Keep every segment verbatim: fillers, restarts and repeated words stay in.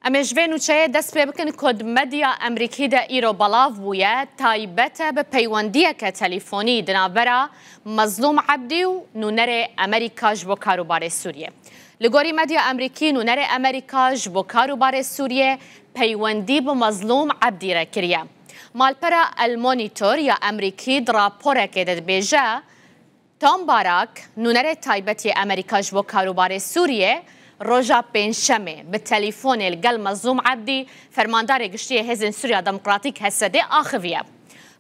Em ê ji vê nûçeyê dest pê bikin ku di medya Emerîkî de îro belav bûye, taybet e bi peywendiyeke telîfonî di navbera Mezlûm Ebdî û nûnerê Emerîka ji bo karûbarê Sûriyê. Li gorî medya Emerîkî, nûnerê Emerîka ji bo karûbarê Sûriyê peywendî bi Mezlûm Ebdî re kiriye. Malpera El Monitor ya Emerîkî di raporekê de dibêje, Tom Barak, nûnerê taybet yê Emerîka ji bo karûbarê Sûriyê, roja Pêncşemê bi telîfonê li gel Mezlûm Ebdî, fermandarê giştî yê Hêzên Sûriya Demokratîk, H S D, axiviye.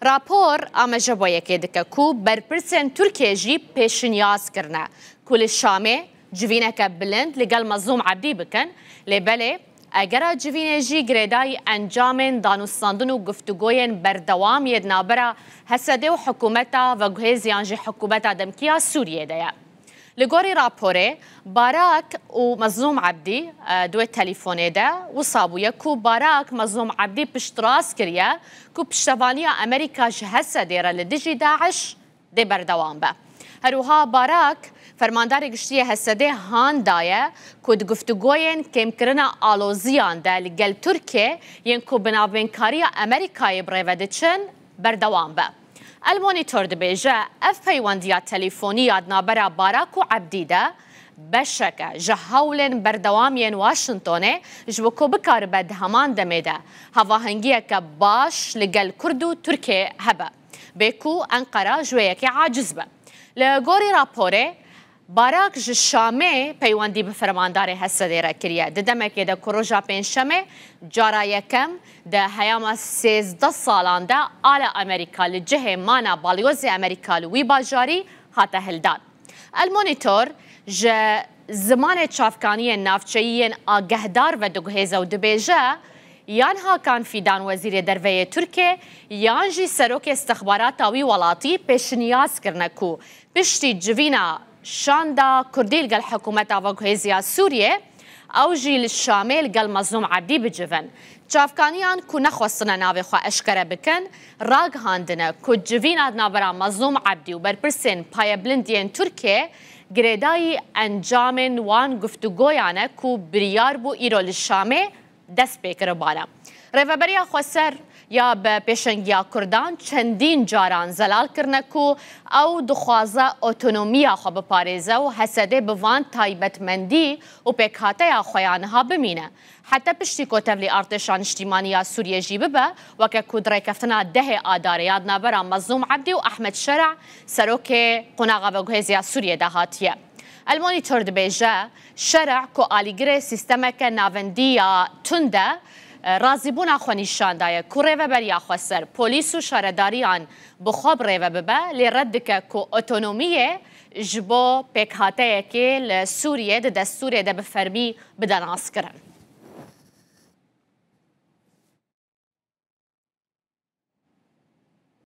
Rapor amaje bo yekê dike ku berpirsên Tirkiyê jî pêşinyaz kirine ku li Şamê civîneke bilind li gel Mezlûm Ebdî bikin, lê belê egera civînê jî girêdayî encamên danûstandin û guftûgoyên berdewam yê di navbera H S D û hikûmeta veguhêz yan jî hikûmeta demkî ya Sûriyê de ye. Li gorî raporê, Barak û Mezlûm Ebdî, e, di wê telîfonê de wisa bûye ku Barak Mezlûm Ebdî piştrast kiriye ku piştevaniya Amerîka ji H S D re li dijî DAIŞ dê berdewam be. Her wiha Barak fermandarê giştî yê H S D han daye ku di guftûgoyên kêmkirina aloziyan de li gel Tirkiyê yên ku bi navbeynkariya Amerîkayê bi rê ve diçin, berdewam be. El Monitor dibêje, ev peywendiya telîfonî ya di navbera Barak û Ebdî de beşek e ji hewlên berdewam yên Washingtonê ji bo ku bikaribe di heman demê de hevahengiyeke baş li gel Kurd û Tirkiyê hebe, bê ku Enqera ji wê yekê aciz be. Li gorî raporê, Barak ji Şamê peywendî bi fermandarê H S D re kiriye. Di demekê de ku roja Pêncşemê cara yekem di heyama sêzdeh salan de ala Amerîka li cihê mana balyozê Amerîka li wî bajarî hate hildan. El Monitor ji zimanê çavkaniyên navçeyî yên agehdar vediguhêze û dibêje, yan Hakan Fîdan, wezîrê derve yê Tirkiyê, yan jî serokê istixbarata wî welatî pêşinyaz kirine ku piştî civîna şanda Kurdî li gel hikûmeta veguhêzî ya Sûriyê, ew jî li Şamê li gel Mezlûm Ebdî bicivin. Çavkaniyan ku nexwestine navê xwe eşkere bikin, ragihandine ku civîna di navbera Mezlûm Ebdî û berpirsên payebilind yên Tirkiyê girêdayî encamên wan guftûgoyan e ku biryar bû îro li Şamê dest pê kiribane. Rêveberiya Xweser ya bi pêşengiya Kurdan çendîn caran zelal kirine ku ew dixwaze otonomiya xwe biparêze û H S D bi van taybetmendî û pêkhateya xwe ya niha bimîne. Heta piştî ku tevlî artêşa niştîmanî ya Sûriyê jî bibe, weke ku di rêkeftina dehê Adarê ya di navbera Mezlûm Ebdî û Ehmed Şera, serokê Qonaxa Veguhêzî ya Sûriyê de hatiye. El Monitor dibêje, Şera ku alîgirê sîstemeke navendî ya tund e, razîbûna xwe nîşan daye ku Rêveberiya Xweser, polîs û şaredariyan bi xwe bi rê ve bibe, lê red dike ku otonomiyê ji bo pêkhateyekê li Sûriyê di destûrê de bi fermî bide naskirin.